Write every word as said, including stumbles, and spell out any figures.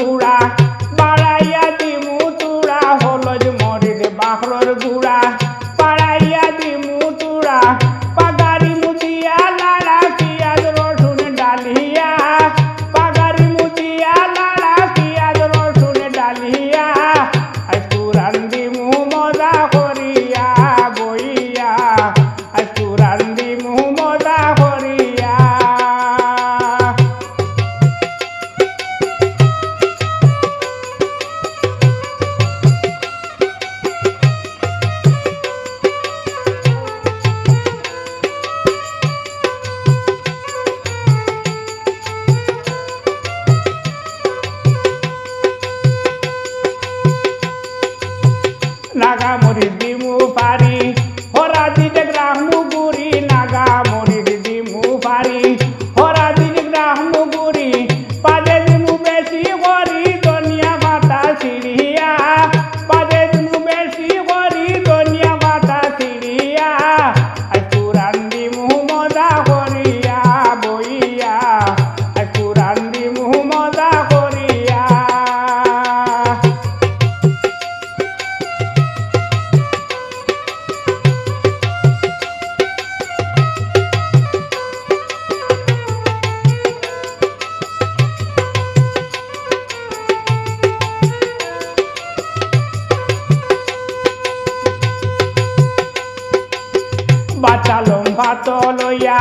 গুড়া, বাড়াইয়া দিমু তুড়া, হলুদ মরিচ বাখরর গুড়া, বাড়াইয়া দিমু তুড়া, পাগারি মুচিয়া লাড়া পিয়াজ রসুন ডালিয়া, পাগারি মুচিয়া লাড়া পিয়াজ রসুন ডালিয়া, আইজ কুরান দিমু মজা করিয়া বইয়া, আইজ কুরান দিমু মজা করিয়া। নাগা মরিচ দিমু পারি, হরা দিলে গ্রাহমু গুড়ি, নাগা মরিচ দিমু পারি, হরা দিলে গ্রাহমু গুড়ি, পাদে দিমু বেশি করি ধনিয়া পাতা ছিড়িয়া, পাদে দিমু বেশি করি ধনিয়া পাতা ছিড়িয়া, আইজ কুরান দিমু মজা করিয়া বইয়া, আইজ কুরান দিমু মজা করিয়া। বাচ্চা লম্বা তো লইয়া